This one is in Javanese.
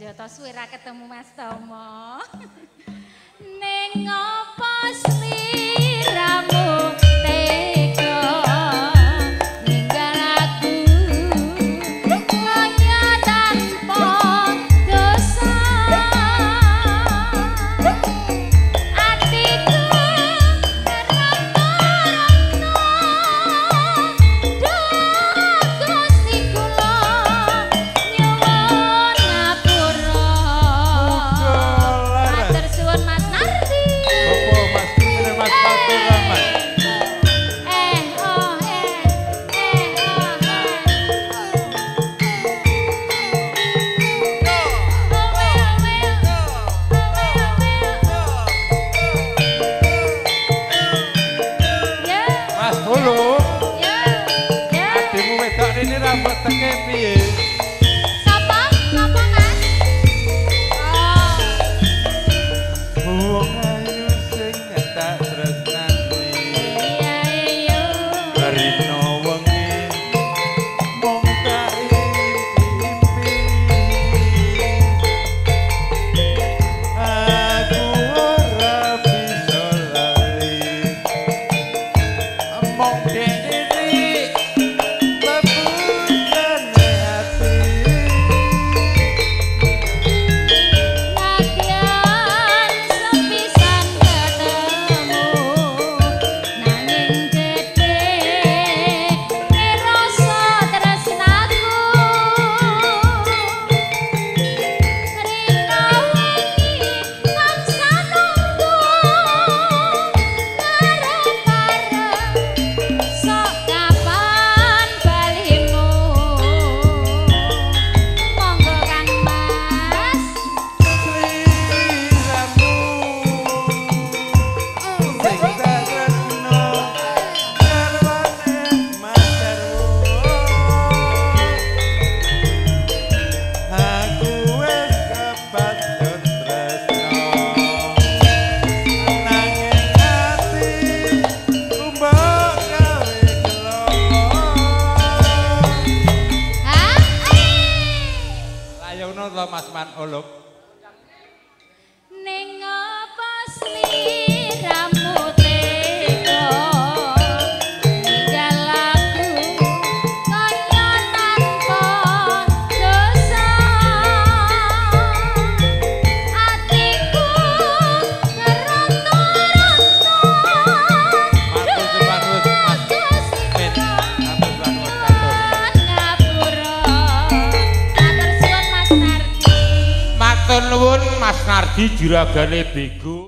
Iya to suwe ra ketemu Mas Tomo. Ning opo sliramu tega ninggal aku kaya tanpa dosa. Atiku rata-rata Gusti kula nyuwun ngapura. Matur suwun Mas Nardi. Apa Mas Ini Mas Fatur Rahman. Eh oh eh eh oh eh. Owe owe owe owe. Ya Mas Hulu, ya ya. Adimu wedok rene ra mbok teke piye? Sapa? Sapa Mas? Oh. Wong ayu sing tak tresnani. Iya iya. Rino wengi mung tak impi. Aku ora bisa lali. Mung diri lebutane ati. Nadyan sepisan ketemu nanging gedhe rasa tresnaku. Rina wengi tansah nunggu ngarep-arep sok kapan balimu. Monggo Kang Mas. Sliramu sing tak tresno garwane Mas Jarwo. Aku wis kepacut tresno nanging ati mbok gawe gelo. Hah? Layono to Mas Man Olok. Ning apa sliramu tega ninggal aku kaya tanpa dosa. Atiku ngeronto-ronto Matur suwun Mas Gusti Min. kula Matur suwun katur. ngapura. Matur suwun Mas Nardi. Matur nuwun Mas Nardi juragane Bego.